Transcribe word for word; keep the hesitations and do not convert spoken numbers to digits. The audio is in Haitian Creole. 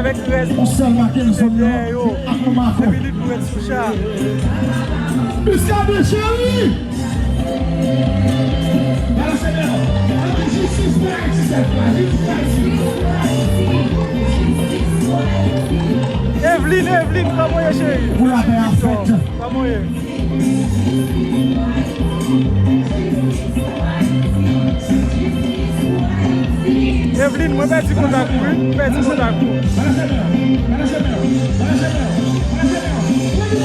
Avèk rès. Yon sèl make nan zòn nan, se Akman Mafè. Epi li pou ret sou cha. Muscadin cheri! Jistis pou Ayiti, sèl fwa, jistis pou Ayiti. Evelyne, Evelyne, kòman w ye, cheri? Pou lapè a fèt. Kòman w ye? Evelyne, mwen pèdi kontak ou, wi. Mwen pèdi kontak ou.